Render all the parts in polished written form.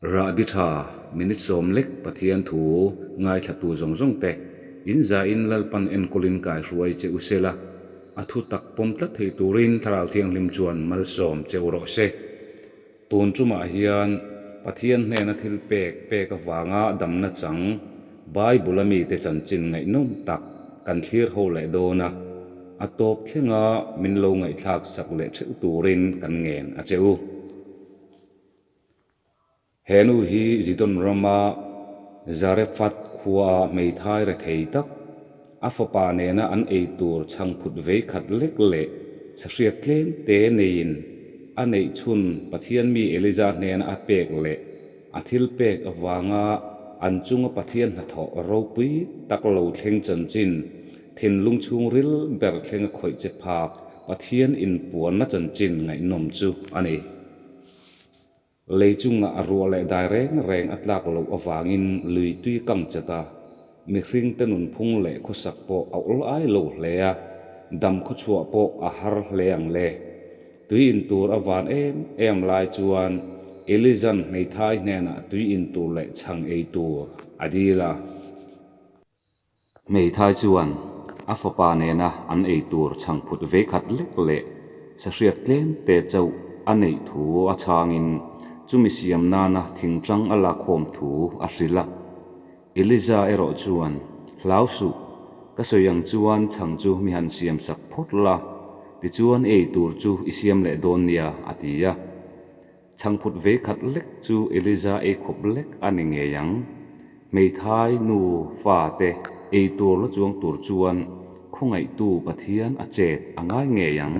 Rahbi tha, minute 10 lek Pathian thu ngaithlatu zawng zawng te, in zain Lalpan enkawlin kaihruai che u sela, a thu tak pawm tlat thei turin Thlarau Thianghlim chuan malsawm che u rawh se. Tun tumah hian Pathian hnena thil pek pek avanga damna chang Bible a mite chanchin ngaihnawm tak kan thlir ho leh dawn a, a tawp thlenga min lo ngaihthlak sak leh theuh turin kan ngen a che u. He nu hi Zidon rama Zarephath khuaa hmeithai rethei tak, a fapa nena an ei tur chhangphut vei khat lek leh sahriak tlem te neiin a neih chhun Pathian mi Elija hnena a pek leh a thil pek avanga an chunga Pathian hnathawh ropui tak lo thleng chanchin thinlung chhungril ber thlenga khawih che phak Pathian inpuanna chanchin ngaihnawm chu a ni. Lei chungah a ruah leh dai reng reng a tlak loh avangin lui tui kang chat a, mihringte nunphung leh khawsak pawh a awl ai lo hle a, dam khawchhuah pawh a har hle ang le. Tui in tur a van em em lai chuan Eliza'n hmeithai hnenah tui in tur leh chhang ei tur a dil a. Hmeithai chuan a fapa nena an ei tur chhangphut ve khat lek leh sahriak tlem te chauh a neih thu a chhangin chumi siam nana thingtang a lakhawm thu a hrilh a. Eliza erawh chuan, Hlau suh, ka sawi ang chuan chhang chu mi han siam sak phawt la, tichuan ei tur chu i siam leh dawn nia, a ti a. Chhangphut ve khat lek chu Eliza ei khawp lek a ni ngei ang. Hmeithai nu fa te ei tur la chuang tur chuan khawngaihtu Pathian a chet a ngai ngei ang.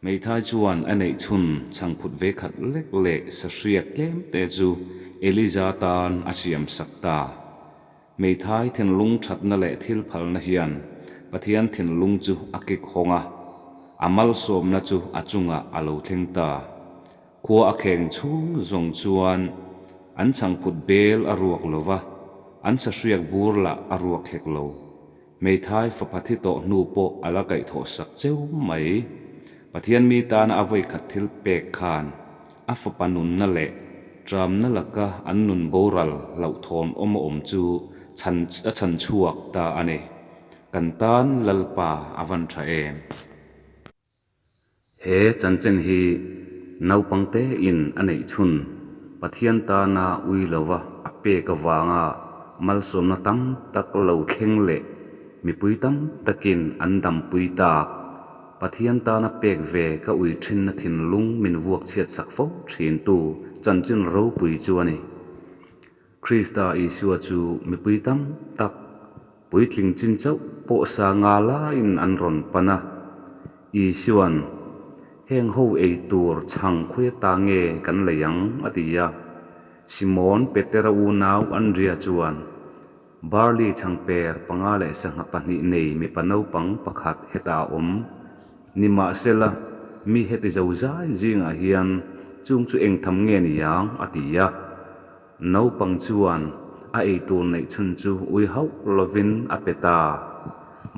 Hmeithai chuan a neih chhun chhangphut ve khat lek leh sahriak tlem te chu Eliza tan a siam sak ta. Hmeithai thinlung thatna leh thil phalna hian Pathian thinlung chu a kik hawng a, a malsawmna chu a chungah a lo thleng ta. Khua a kheng chhung zawng chuan an chhangphut bel a ruak lo va, an sahriak bur lah a ruak hek lo. Hmeithai fapa thi tawh hnu pawh a la kaihthawh sak cheu mai. Pathian mi tana a vawikhat thil pek khan a fapa nunna leh tramna laka an nun boral hlauhthawn awm a awm chu chhan a chhan chhuak ta a ni. Kan tan Lalpa a van tha em? He chanchin hi naupangte in a neih chhun Pathian tana ui lova a pek avanga malsawmna tam tak lo thleng leh mipui tam takin an dampui tak Pathian tana pek ve ka ui thinna thinlung min vuak chhiat sak fo thintu chanchin ropui chu a ni. Krista Isua chu mipui tam tak puitling chin chauh pawh sa nga laiin an rawn pan a. Isua'n, Heng ho ei tur chhang khawi ata nge kan lei ang? a ti a. Simon Petera unau Andria chuan, Barley chhangper panga leh sangha pahnih nei mipa naupang pakhat hetah a awm. Nimahsela, mi heti zo zai zingah hian chung chu eng tham nge ni ang? a ti a. Naupang chuan a eitur neih chhun chu ui hauh lovin a pe ta.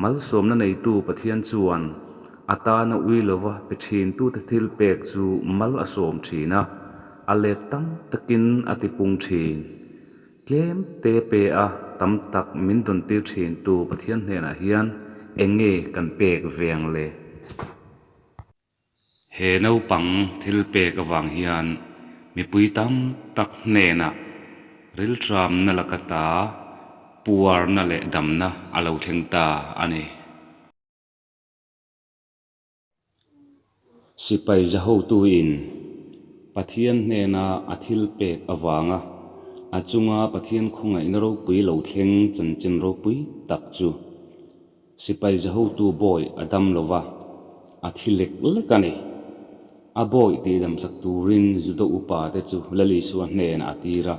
Malsawmna neitu Pathian chuan a tana ui lova pe thintute thil pek chu mal a sawm thin a, a let tam takin a tipung thin. Tlem te pe a tam tak min dawn tir thin tu Pathian hnenah hian eng nge kan pek ve ang le? He naupang thil pek avang hian mipui tam tak hnenah riltramna laka ta puarna leh damna a lo thleng ta a ni. Sipai zahotuin Pathian hnena a thil pek avanga a chunga Pathian khawngaihna ropui lo thleng chanchin ropui tak chu sipai zahotu bawi a dam lo va, a thi lek lek a ni. A bawi tihdamsak turin Juda upate chu Lalisua hnenah a tir a,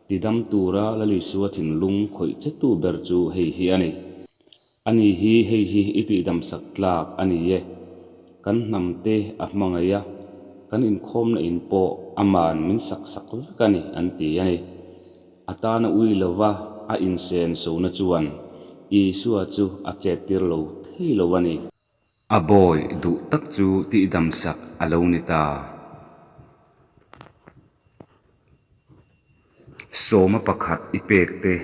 tidam tura Lalisua thinlung khawih chetu ber chu hei hi a ni. Ani hi hei hi i tihdamsak tlak a ni e. Kan hnam te a hmangaih a, kan inkhawmna in pawh aman min sak sak vek a ni an ti a ni. A tana ui lova a insen sona chuan Isua chu a chet tir lo thei lo a ni. A bawi duh tak chu tihdamsak a lo ni ta. Sawma pakhat i pek te,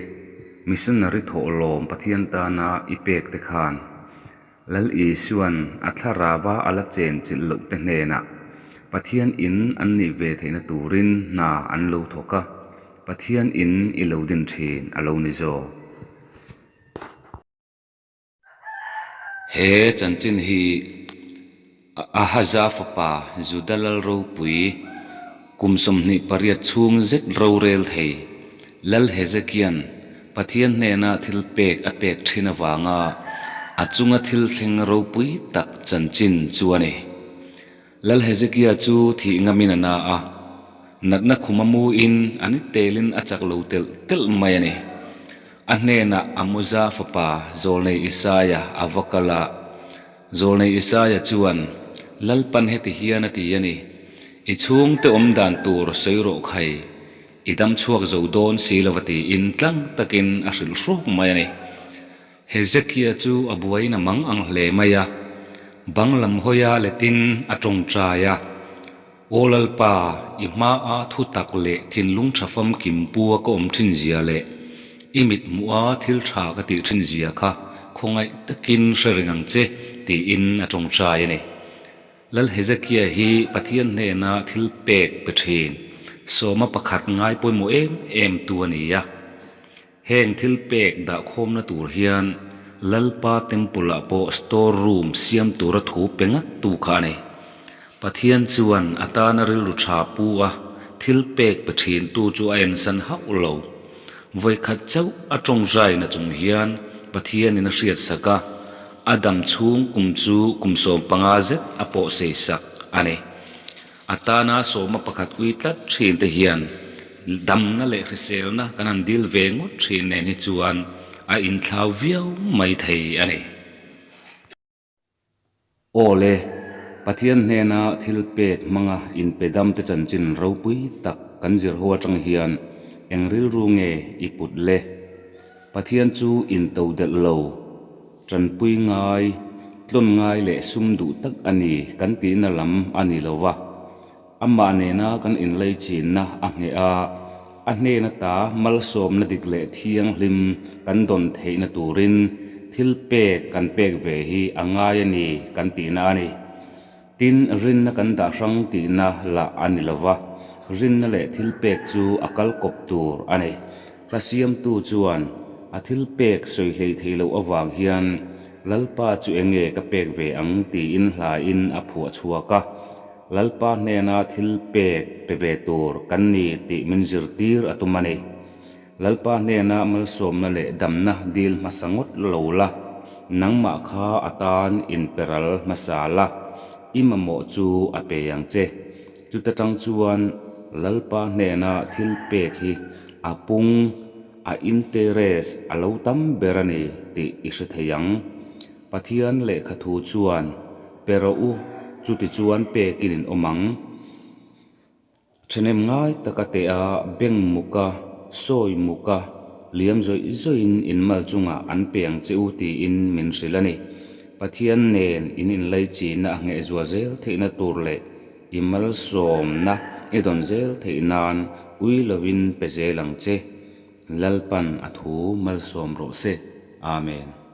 missionary thawhlawm Pathian tana i pek te khan Lal Isuan a thlarava a la chenchilh loh te hnenah Pathian in an nih ve theihna turin hna an lo thawk a, Pathian in i lo din thin a lo ni zawk. He chanchin hi Ahaza fapa Juda lal ropui kum 28 chhung zet rorel thei Lal Hezekia'n Pathian hnena thil pek a pek thin avanga a chunga thil thleng ropui tak chanchin chu a ni. Lal Hezekia chu thih ngamin a na a, natna khum a muin a ni telin a chak lo telh telh mai a ni. A hnenah Amoza fapa Zawlnei Isaia a va kal a, Zawlnei Isaia chuan, Lalpan heti hian a ti a ni, I chhungte awm dan tur sawi rawh khai, i dam chhuak zo dawn si lo va tiin tlang takin a hrilh hrawk mai a ni. Hezekia chu a buaiin a mang ang hle mai a, bang lam hawia letin a tawngtai a, Aw Lalpa, i hmaa thu tak leh thinlung tha famkim pua ka awm thin zia leh i mit hmuha thil tha ka tih thin zia kha khawngaih takin hre reng ang che, tiin a tawngtai a ni. Lal Hezekia hi Pathian hnena thil pek pe thin, sawma pakhat ngai pawimawh em em tu a ni a. Heng thil pek dahkhawmna tur hian Lalpa Temple-ah pawh store room siam tura thu pe ngat tu kha a ni. Pathian chuan a tana rilru tha pu a thil pek pe thin tu chu a ensan hauh lo. Vawikhat chauh a tawngzaina chung hian Pathianin a hriatsak a, a dam chhung kum chu kum 15 zet a pawh sei sak a ni. A tana sawma pakhat ui tlat thin te hian damna leh hriselna kan han dil ve ngawt thin nen hi chuan a inthlau viau mai thei a ni. Aw le, Pathian hnena thil pek hmanga inpe dam te chanchin ropui tak kan zir ho atang hian eng rilru nge i put le? Pathian chu into delh lo. Tanpui ngai, tlawn ngai leh sum duh tak a ni kan tihna lam a ni lo va. Amah nena kan inlei chinna a ngheh a, a hnen ata malsawmna dik leh thianghlim kan dawn theihna turin thil pek kan pek ve hi a ngai a ni kan tihna a ni. Tin, rinna kan dah hrang tihna lah a ni lo va, rinna leh thilpek chu a kal kawp tur a ni. Hla siamtu chuan a thilpek sawi hlei thei loh avang hian Lalpa chu enge ka pek ve ang tiin hlain a phuah chhuak a, Lalpa hnena thilpek pe ve tur kan ni tih min zirtir a tum a ni. Lalpa hnena malsawmna leh damna dil hmasa ngawt lo la, nangmah kha a tan inperal hmasa la, i mamawh chu a pe ang che. Chuta tang chuan Lalpa hnena thil pek hi a pung, a interest a lo tam ber a ni tih i hre thei ang. Pathian lehkha thu chuan, Pe rawh u, chutichuan pekin in awm ang. Ṭhahnem ngai taka teh a, beng muka, sawi muka, liam zawih zawihin in mal chungah an pe ang che u tiin min hrilh a ni. Pathian nen in inlaichinna a ngheh zual zel theihna tur leh i malsawmna i dawn zel theih nan ui lovin pe zel ang che. Lalpan a thu malsawm rawh se. Amen.